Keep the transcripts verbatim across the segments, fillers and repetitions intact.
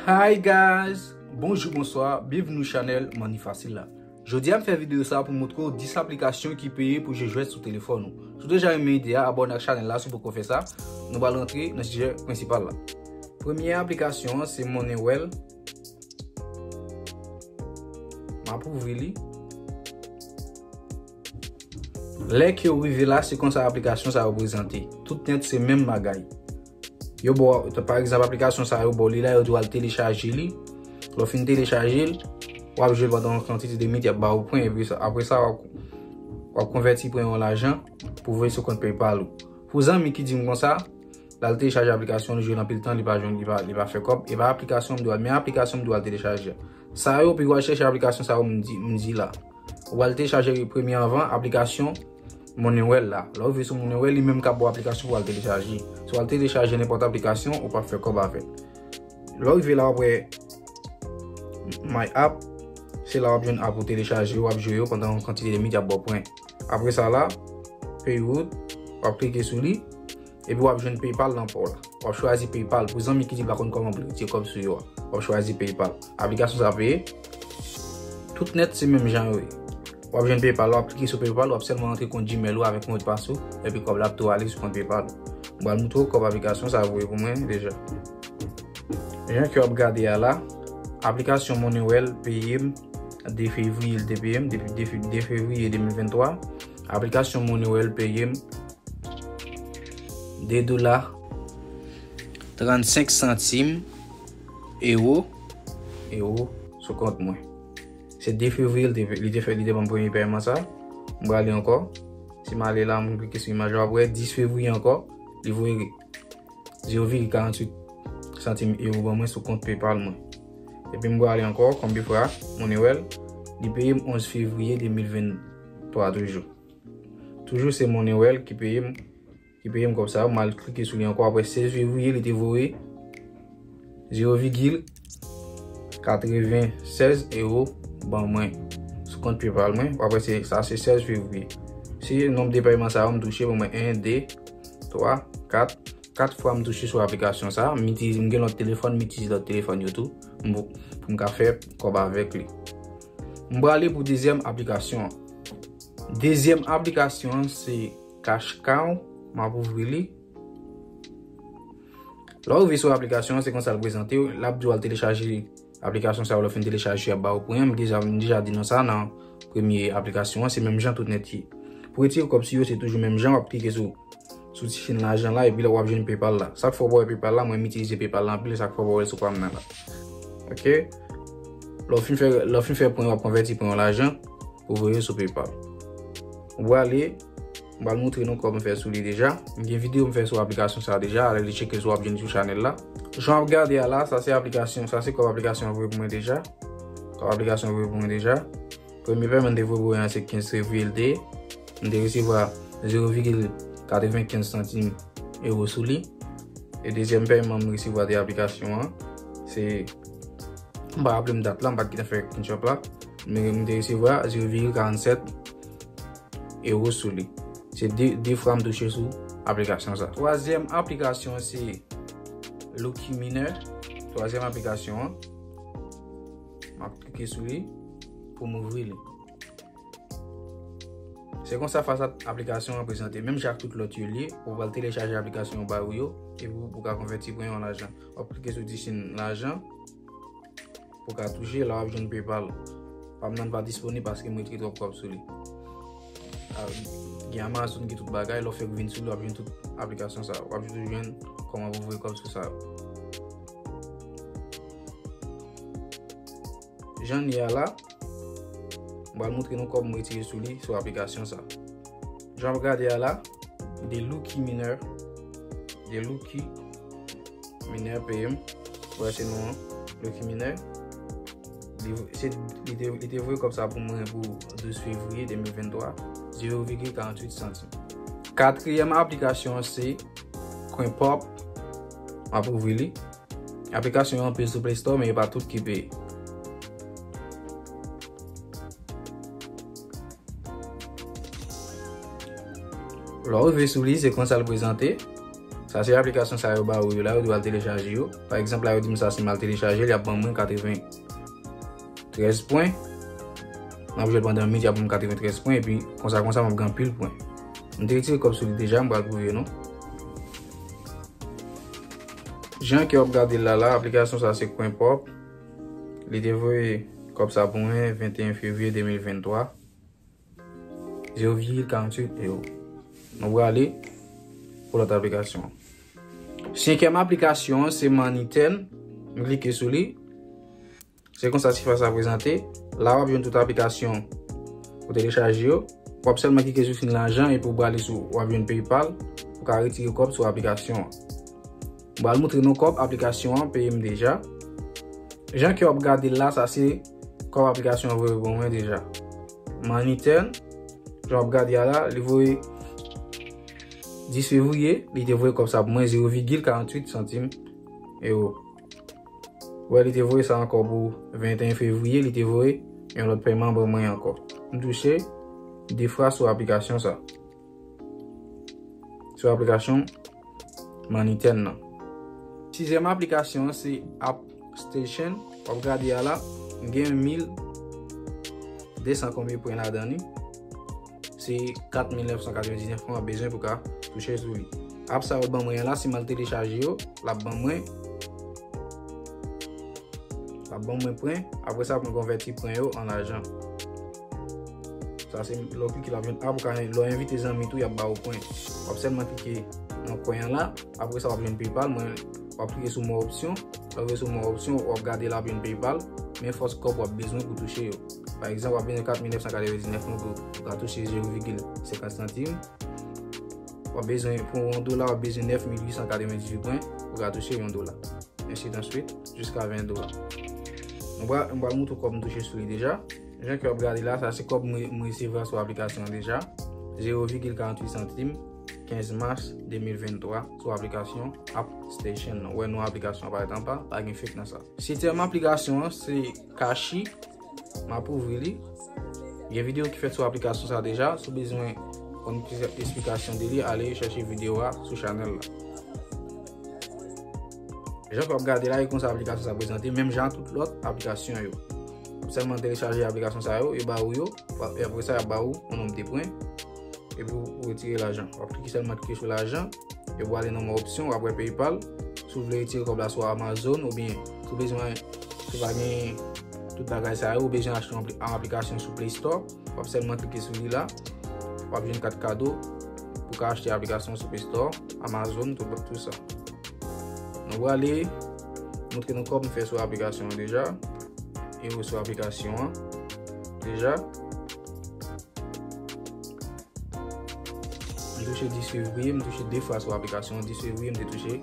Hi guys! Bonjou, bonswa, byenvini sou chanèl Money Facile la. Jodi a m fè videyo sa pou montre w dis aplikasyon ki peye pou jwe jwèt sou telefòn ou. Si w deja renmen ide a, abòne ak chanèl la si w poko fè sa. Nou pral rantre nan sijè prensipal la. Premye aplikasyon an se Moneywell. M ap ouvri li. Lè ke w rive la, se konsa aplikasyon sa yo prezante. Tout nèt se menm bagay. Yo ba w, pa egzanp, aplikasyon sa yo ba w li la, yo di w al telechaje li. Lè w fin telechaje l, w ap jwe l pandan yon kantite de minit, y ap ba w pwen, epi sa, apre sa, w ap, w ap konvèti pwen yo an lajan pou voye sou kont PayPal ou. Pou zanmi ki di m konsa, l al telechaje aplikasyon, li jwe l anpil tan, li pa jwenn, li pa, li pa fè kòb, e pa aplikasyon m di w al, men aplikasyon m di w al telechaje. Sa yo, pi w al chèche aplikasyon sa yo m di, m di la. Ou al telechaje premye anvan aplikasyon Moneywell la. Lè w rive sou Moneywell, li menm k ap ba w aplikasyon pou w al telechaje. Si w al telechaje nenpòt aplikasyon, ou p ap fè kòb avè l. Lè w rive la, w ap wè My App. Se la w ap jwenn app ou telechaje, w ap jwe yo pandan yon kantite de minit, y ap ba w pwen. Apre sa la, Pay Route, w ap klike sou li. Epi w ap jwenn PayPal nan pa w la. W ap chwazi PayPal. Pou zanmi ki di l pa konn kòman pou l retire kòb sou yo a, w ap chwazi PayPal. Aplikasyon sa peye. Tout nèt se menm jan yo ye. W ap jwenn PayPal, w ap klike sou PayPal, w ap sèlman rantre kont Gmail ou avèk modpas ou, epi kòb la ap tou ale sou kont PayPal ou. M pral montre w kòb aplikasyon sa voye pou mwen deja. Jan ke w ap gade a la, aplikasyon Moneywell peye m de fevriye, l te peye m depi de fe-, de fevriye de mil venntwa. Aplikasyon Moneywell peye m de dola trannsenk santim ewo, ewo sou kont mwen. Se de fevriye, li te, li te fè, li te ban m premye pèman sa. M prale ankò. Si m ale la, m klike sou imaj la, w ap wè dis fevriye ankò, li voye zewo vigil karanntuit santim ewo ban mwen sou kont PayPal mwen. Epi m prale ankò, kòm bifwa, Moneywell, li peye m onz fevriye de mil venntwa toujou. Toujou se Moneywell ki peye m, ki peye m kòb sa yo. M al klike sou li ankò, apre sèz fevriye, li te voye zewo vigil katrevennsèz ewo ban mwen sou kont PayPal mwen. W ap wè se, sa se sèz fevriye. Se nonb de pèman sa yo m touche, bon, mwen en, de, twa, kat, kat fwa m touche sou aplikasyon sa. M itilize, m gen lòt telefòn, m itilize lòt telefòn yo tou pou m, pou m ka fè kòb avèk li. M prale pou dezyèm aplikasyon an. Dezyèm aplikasyon an se Cash Cow, m ap ouvri li. Lè w rive sou aplikasyon an, se konsa l prezante w. L ap di w al telechaje aplikasyon sa yo, lè w fin telechaje, y ap ba w pwen. M deja, m deja di nou sa nan premye aplikasyon an, se menm jan tout nèt ye. Pou retire kòb sou yo, se toujou menm jan, w ap klike sou, sou ti chenn lajan la, epi la w ap jwenn PayPal la. Sa k fè w pa wè PayPal la, mwen m itilize PayPal la anpil, sa k fè w pa wè l sou pa m nan la. Oke? Lè w fin fè, lè w fin fè pwen, w ap konvèti pwen an lajan pou voye sou PayPal. Ou prale, m pral montre nou kòb m fè sou li deja. M gen videyo m fè sou aplikasyon sa deja, ale li tcheke sou w ap jwenn sou chanèl la. Jan w ap gade a la, sa se aplikasyon, sa se kòb aplikasyon an voye pou mwen deja. Kòb aplikasyon an voye pou mwen deja. Premye pèman m te voye pou mwen an se kenz fevriye l te ye. M te resevwa zewo vigil katrevenkenz santim ewo sou li. E dezyèm pèman m resevwa de aplikasyon an, se, m pa raple m dat la, m pa t gentan fè Kinshop la, men m te resevwa zewo vigil karannsèt ewo sou li. Se de, de fwa m touche sou aplikasyon sa. Twazyèm aplikasyon se Lucky Miner. Twazyèm aplikasyon an, m ap klike sou li pou m ouvri li. Se konsa fasad aplikasyon an prezante. Menm jan ak tout lòt yo l ye, ou pral telechaje aplikasyon yo ba ou yo, epi ou, ou ka konvèti pwen yo an lajan. W ap klike sou ti chenn lajan pou w ka touche, la w ap jwenn PayPal. Pa m nan pa disponib paske m retire twòp kòb sou li. A, gen Amazon, gen tout bagay, lè w fèk vin sou li, w ap jwenn tout aplikasyon sa yo. W ap toujou jwenn kòman pou voye kòb sou sa yo. Jan n ye a la, m pral montre nou kòb m retire sou li, sou aplikasyon sa. Jan w ap gade a la, The Lucky Miner, The Lucky Miner peye m. Wè se non an, Lucky Miner. Li, se, li te, li te voye kòb sa pou mwen pou douz fevriye de mil venntwa, zewo vigil karantuit santim. Katriyèm aplikasyon an se Coinpop. M ap ouvri li. Aplikasyon yo anpil sou Play Store, men yo pa tout ki peye. Lè w rive sou li, se konsa l prezante. Sa se aplikasyon sa yo ba ou yo la, ou dwe al telechaje yo. Pa egzanp, la yo di m sa, si m al telechaje l, y ap ban mwen katreventrèz pwen. M ap jwe l pandan yon minit, y ap ban m katreventrèz pwen, epi konsa, konsa, m ap gen anpil pwen. M te retire kòb sou li deja, m pral pwouve nou. Jan ke w ap gade l la, la, aplikasyon sa se Coinpop. Li te voye kòb sa pou mwen venteyen fevriye de mil venntwa. Zewo vigil karanntuit ewo. Nou prale pou lòt aplikasyon. Senkyèm aplikasyon an se Money Ten. M klike sou li. Se konsa sifas la prezante. La w ap jwenn tout aplikasyon ou telechaje yo. W ap sèlman klike sou siy lajan epi w prale sou, w ap jwenn PayPal pou ka retire kòb sou aplikasyon an. M pral montre nou kòb aplikasyon an peye m deja. Jan ke w ap gade l la, sa se kòb aplikasyon an voye pou mwen deja. Money Ten, jan w ap gade a la, li voye dis fevriye, li te voye kòb sa pou mwen, zewo vigil karanntuit santim ewo. Wè, li te voye sa ankò pou venteyen fevriye, li te voye yon lòt pèman ban mwen ankò. M touche de fwa sou aplikasyon sa. Sou aplikasyon Money Ten nan. Sizyèm aplikasyon an se AppStation. W ap gade a la, m gen mil de san konbyen pwen ladan li. Se kat mil nèf san katrevendiznèf pwen w ap bezwen pou ka touche sou li. App sa yo ban mwen an la, si m al telechaje yo, l ap ban mwen L ap ban mwen pwen, apre sa pou m konvèti pwen yo an lajan. Sa se lè w klike l ap jwenn app ou ka, lè w envite zanmi tou, y ap ba ou pwen. W ap sèlman klike nan pwen an la, apre sa w ap jwenn PayPal, mwen w ap klike sou more option, lè w rive sou more option, w ap gade l ap jwenn PayPal, men fòs kòb w ap bezwen pou touche yo. Pa egzanp, w ap bezwen kat mil nèf san katrevendiznèf pwen pou w ka touche zewo vigil senkant santim. W ap bezwen, pou yon dola, w ap bezwen nèf mil uit san katrevendizuit pwen pou w ka touche yon dola. Ensi danswit, jiska ven dola. Nou pral, m pral montre w kòb m touche sou li deja. Jan ke w ap gade la, sa se kòb m, m resevwa sou aplikasyon an deja. Zewo vigil karanntuit santim, kenz mas de mil venntwa, sou aplikasyon AppStation nan. Ou wè non aplikasyon an parèt anba, pa gen fake nan sa. Setyèm aplikasyon an se Cashi. M ap ouvri li. Gen videyo ki fèt sou aplikasyon sa deja. Si w bezwen konn plis esplikasyon de li, ale chèche videyo a sou chanèl la. Jan ke w ap gade la, e konsa aplikasyon sa prezante, menm jan ak tout lòt aplikasyon yo. W ap sèlman telechaje aplikasyon sa yo, yo ba ou yo, e apre sa, y ap ba ou yon nonb de pwen, epi w retire lajan. W ap klike sèlman klike sou lajan, epi w ale nan more option, w ap wè PayPal. Si w vle retire kòb la sou Amazon, oubyen si w bezwen, si w pa gen tout bagay sa yo, ou bezwen achte yon apli-, yon aplikasyon sou Play Store, w ap sèlman klike sou li la, w ap jwenn kat kado pou ka achte aplikasyon sou Play Store, Amazon, tout, tout sa. Nou prale montre nou kòb m fè sou aplikasyon an deja. E ou sou aplikasyon an deja. M touche dis fevriye, m touche de fwa sou aplikasyon an. Dis fevriye, m te touche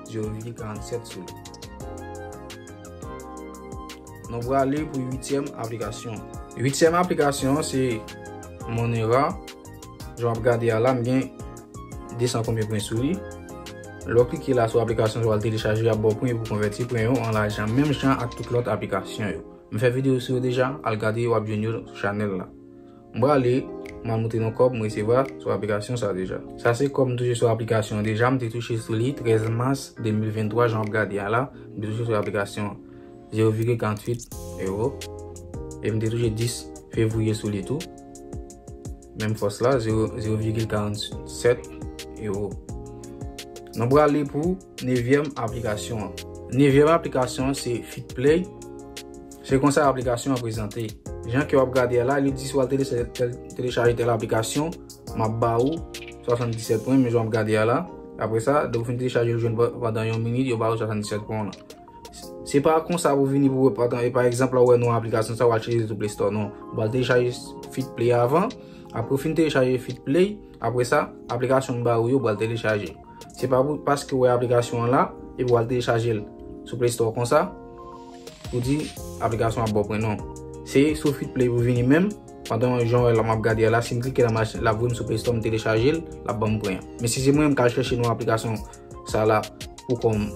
zewo vigil karannsèt sou li. Nou prale pou uityèm aplikasyon. Uityèm aplikasyon an se Monera. Jan w ap gade a la, m gen de san konbyen pwen sou li. Lè w klike la sou aplikasyon sa w al telechaje, y ap ba w pwen pou konvèti pwen yo an lajan, menm jan ak tout lòt aplikasyon yo. M fè videyo sou yo deja, al gade yo, w ap jwenn yo sou chanèl la. M prale, m al montre nou kòb m resevwa sou aplikasyon sa deja. Sa se kòb m touche sou aplikasyon an deja, m te touche sou li trèz mas de mil venntwa, jan w ap gade a la, m te touche sou aplikasyon an. Zewo vigil karantuit ewo. E m te touche dis fevriye sou li tou. Menm fòs la, zewo, zewo vigil karannsèt ewo. Nou prale pou nevyèm aplikasyon an. Nevyèm aplikasyon an se FitPlay. Se konsa aplikasyon an prezante. Jan ke w ap gade a la, li di si w al tele-, tel-, telechaje tèl aplikasyon, m ap ba ou swasanndisèt pwen, men jan w ap gade a la. Apre sa, lè w fin telechaje l, jwenn pa-, pandan yon minit, yo ba ou swasanndisèt pwen w lan. Se pa konsa pou vini pou, pa, pa egzanp, la w wè non aplikasyon sa, w al chèche sou Play Store, non. Ou pral telechaje FitPlay avan, apre w fin telechaje FitPlay, apre sa, aplikasyon m ba ou yo, ou pral telechaje. Se pa pou, paske w wè aplikasyon an la, epi w al telechaje l sou Play Store konsa, pou di aplikasyon ap ba w pwen, non. Se sou FitPlay pou vini menm, pandan jan w wè la m ap gade a la, si m klike la, m al, l ap voye m sou Play Store, m telechaje l, l ap ban m pwen an. Men si se mwen menm k al chèche non aplikasyon sa la pou kò m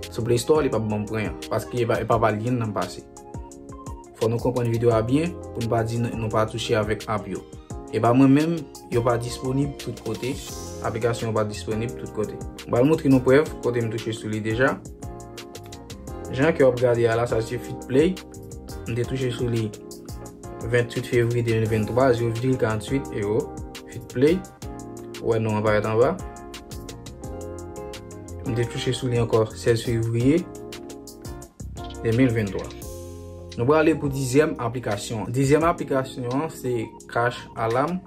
sou Play Store, li p ap ban m pwen an, paske e pa, e pa pa li nan m pase. Fò nou konprann videyo a byen pou nou pa di n-, nou pa touche avèk app yo. E pa mwen menm, yo pa disponib tout kote. aplikasyon an pa disponib tout kote. M pral montre nou prèv kote m touche sou li deja. Jan ke w ap gade a la, sa se Fitplay. M te touche sou li venntuit fevriye de mil venntwa, zewo vigil karanntuit ewo. Fitplay. Ou wè non an parèt anba. M te touche sou li ankò sèz fevriye de mil venntwa. Nou prale pou dizyèm aplikasyon. Dizyèm aplikasyon an se Cash Alarm.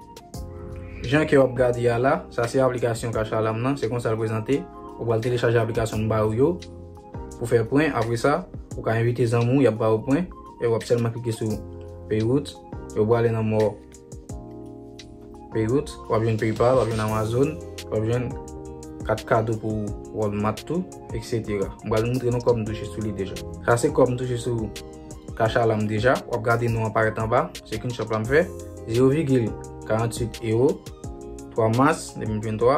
Jan ke w ap gade a la, sa se aplikasyon Cash Alarm nan, se konsa l prezante. Ou pral telechaje aplikasyon m ba ou yo pou fè pwen. Apre sa, ou ka envite zanmi w, y ap ba ou pwen. E w ap sèlman klike sou Payout. E w prale nan mò Payout, w ap jwenn PayPal, w ap jwenn Amazon, w ap jwenn kat kado pou Walmart tou, et cetera. M pral montre nou kòb m touche sou li deja. Sa se kòb m touche sou Cash Alarm deja. W ap gade non an parèt anba. Se screenshot la m fè. Zewo vigil karanntuit ewo, twa mas de mil venntwa.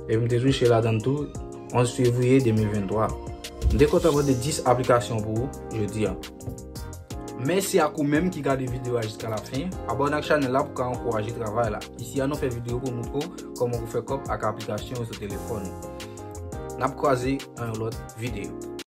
Epi m te touche ladan l tou onz fevriye de mil venntwa. M te kontan pote dis aplikasyon pou ou jodi a. Mèsi ak ou menm ki gade videyo a jiska lafen. Abòne ak chanèl la pou ka ankouraje travay la. Isi a nou fè videyo pou montre w kòman pou fè kòb ak aplikasyon yo sou telefòn ou. N ap kwaze nan yon lòt videyo.